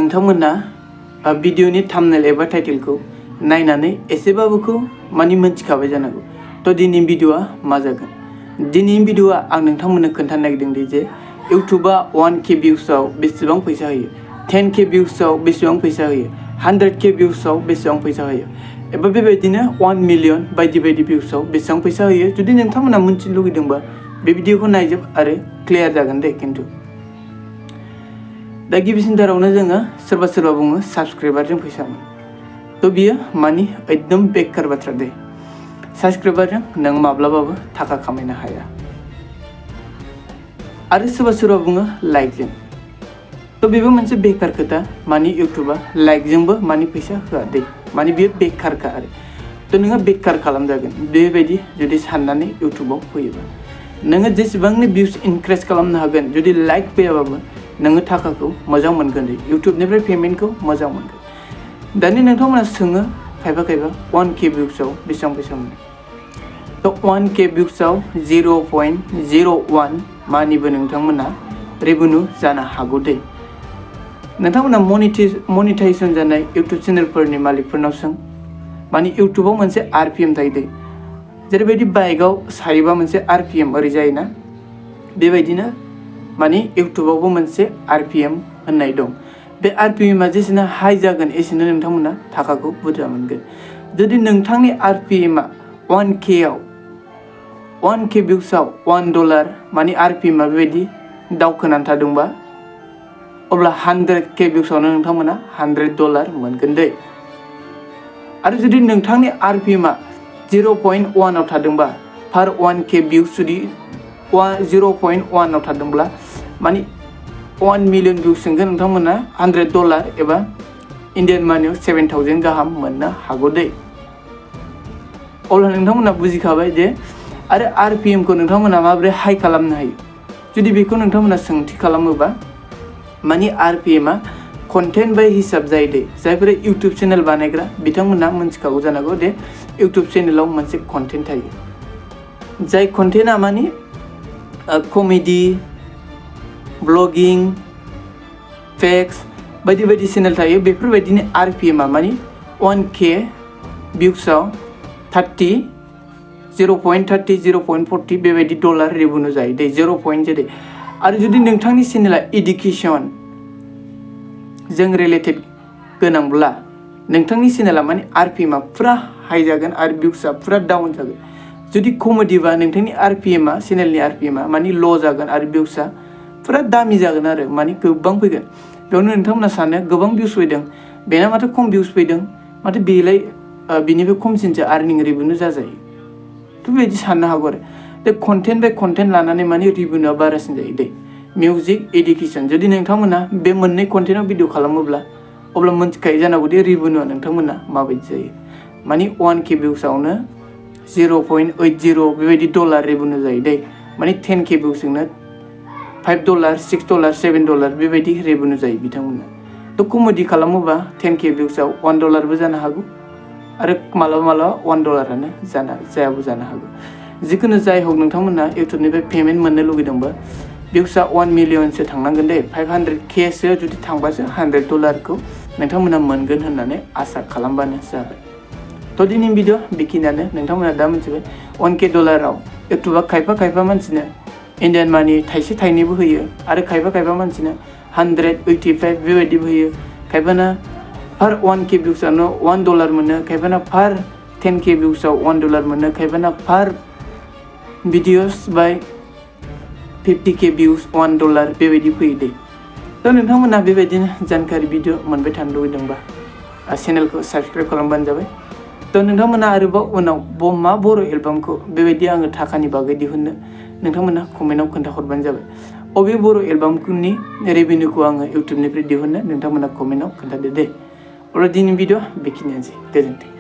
नोंथांमोना भिडिअनि थाम्बनेल एबा टाइटेलखौ नायनानै एसेबाबोखौ माने मोनथिखाबाय जानांगौ। तो दिनैनि भिडिअआ मा जागोन? दिनैनि भिडिअआ आं नोंथांमोननो खोन्थानो नागिरदों जे इउट्यूबा 1K भिउसआव बेसेबां फैसा होयो, 10K भिउसआव बेसेबां फैसा होयो, 100K भिउसआव बेसेबां फैसा होयो, एबा बेबायदिनो 1 मिलियन बायदि बायदि भिउसआव बेसेबां फैसा होयो। जुदि नोंथांमोना मोनथिनो लुगैदोंबा बे भिडिअखौ नायजोब आरो क्लियार जागोन दे। खिन्थु दा गिबिसिनथारावनो जोङो सोरबा बुङो साबस्क्राइबारजों फैसा मोनो। तो बियो मानि एकदम बेकार बाथ्रा दे। साबस्क्राइबारजों नों माब्लाबाबो थाखा खामायनो हाया। आरो सोरबा बुङो लाइकजों। तो बेबो मोनसे बेकार खोथा। मानि इउट्यूबा लाइकजोंबो मानि फैसा होआ दे। मानि बियो बेकारखा आरो। तो नोङो बेकार खालामजागोन बेबायदि जुदि साननानै इउट्यूबाव फैयोबा। नोङो जेसेबांनो भिउस इनक्रिज खालामनो हागोन, जुदि लाइक फैयाबाबो नोङो थाखाखौ मोजां मोनगोन दे। इउट्यूबनिफ्राय पेमेन्टखौ मोजां मोनगोन। दानि नोंथांमोना सोङो खायफा 1K भिउसआव बेसेबां फैसा मोनो। तो 1K भिउसआव 0.01 मानिबो नोंथांमोना रेवेन्यू जानो हागौ दे। नोंथांमोना मनिटाइजेशन जानाय इउट्यूब चेनेलफोरनि मालिकफोरनाव सों। मानि इउट्यूबाव मोनसे RPM थायो दे। जेरैबायदि बाइकआव सायोबा मोनसे RPM ओरै जायोना, बेबायदिनो मानि इउट्यूबावबो मोनसे RPM होननाय दं। बे RPMआ जेसेनो हाई जागोन एसेनो नोंथांमोना थाखाखौ बुरजा मोनगोन। जुदि नोंथांनि RPMआ 1K भिउसआव $1 मानि RPMआ बेबायदि दावखोनानै थादोंबा, अब्ला 100K भिउसआवनो नोंथांमोना $100 मोनगोन दे। आरो जुदि नोंथांनि RPMआ 0.1 आव थादोंबा, पार 1K भिउस जुदि 0.1 आव थादोंब्ला मानि 1 मिलियन भिउसजों नोंथांमोना $100 एबा इन्डियान मानियाव 7,000 गाहाम मोननो हागौ दे। अब्ला नोंथांमोना बुजिखाबाय जे आरो RPMखौ नोंथांमोना माबोरै हाई खालामनो हायो। जुदि बेखौ नोंथांमोना सोंथि खालामोबा, मानि RPMआ कन्टेन्ट बाय हिसाब जायो दे। जायफोरा इउट्यूब चेनेल बानायग्रा बिथांमोना मोनथिखागौ जानांगौ दे इउट्यूब चेनेलाव मोनसे कन्टेन्ट थायो। जाय कन्टेन्टआ मानि कमेडि, ब्लगिं, फेक्स बायदि बायदि चेनेल थायो। बेफोरबायदिनो RPMआ मानि 1K भिउसआव 0.30 0.40 बेबायदि डलार रेवेन्यू जायो दे। 0.0। आरो जुदि नोंथांनि चेनेला इडुकेसन जों रिलेटेड गोनांब्ला नोंथांनि चेनेला मानि RPMआ फुरा हाई जागोन आरो भिउसआ फुरा डाउन जागोन। जुदि कमेडिबा नोंथांनि RPMआ चेनेलनि RPMआ मानि ल' जागोन आरो भिउसआ फुरा दामि जागोन आरो मानि गोबां फैगोन। बेयावनो नोंथांमोना सानो गोबां भिउस फैदों, बेना माथो खम भिउस फैदों, माथो बेलाय बिनिफ्राय खमसिनसो आर्निं रेवेन्यू जाजायो। थ' बेबायदि साननो हागौ आरो। दा कन्टेन्ट बाय कन्टेन्ट लानानै मानि रेवेन्यूआ बारासिन जायो दे। मिउजिक, इडुकेसन जुदि नोंथांमोना बे मोननै कन्टेन्टआव भिडिअ खालामोब्ला, अब्ला मोनथिखायो जानांगौ दे रेवेन्यूआ नोंथांमोना माबायदि जायो। मानि 1K भिउसआवनो 0.80 बेबायदि डलार रेवेन्यू जायो दे। मानि 10K भिउसजोंनो $5 $6 $7 बेबायदि रेवेन्यू जायो बिथांमोना। तो कमेडि खालामोबा 10K भिउसआव $1बो जानो हागौ आरो मालाबा $1आनो जायाबो जानो हागौ। जिखुनु जाय हक नोंथांमोना इउट्यूबनिफ्राय पेमेन्ट मोननो लुगैदोंबा भिउसआ 1 मिलियनसो थांनांगोन दे। 500Kसो जुदि थांबासो $100खौ नोंथांमोना मोनगोन होननानै आसा खालामबानो जाबाय। तो दिनैनि भिडिअ बेखिनियानो। नोंथांमोना दा मिथिबाय 1K डलाराव इउट्यूबा खायफा मानसिनो इन्डियान मानि थाइसे थाइनैबो होयो आरो खायफा मानसिनो 185 बेबायदिबो होयो। खायफाना पार 1K भिउसआवनो $1 मोनो, खायफाना पार 10K भिउसआव $1 मोनो, खायफाना पार भिडिअस बाय 50K भिउस $1 बेबायदि फैयो दे। थ' नोंथांमोना बेबायदिनो जानकारी भिडिअ मोनबाय थानो लुगैदोंबा चेनेलखौ साबस्क्राइब खालामबानो जाबाय। थ' नोंथांमोना आरोबाव उनाव मा बर' एलबामखौ बेबायदि आङो थाखानि बागै दिहुननो नोंथांमोना कमेन्टआव खोन्थाहरबानो जाबाय। अबे बर' एलबामनि रेवेन्यूखौ आङो इउट्यूबनिफ्राय दिहुननो नोंथांमोना कमेन्टआव खोन्थादो दे। अब्ला दिनैनि भिडिअ बेखिनियानोसै। गोजोन्थों।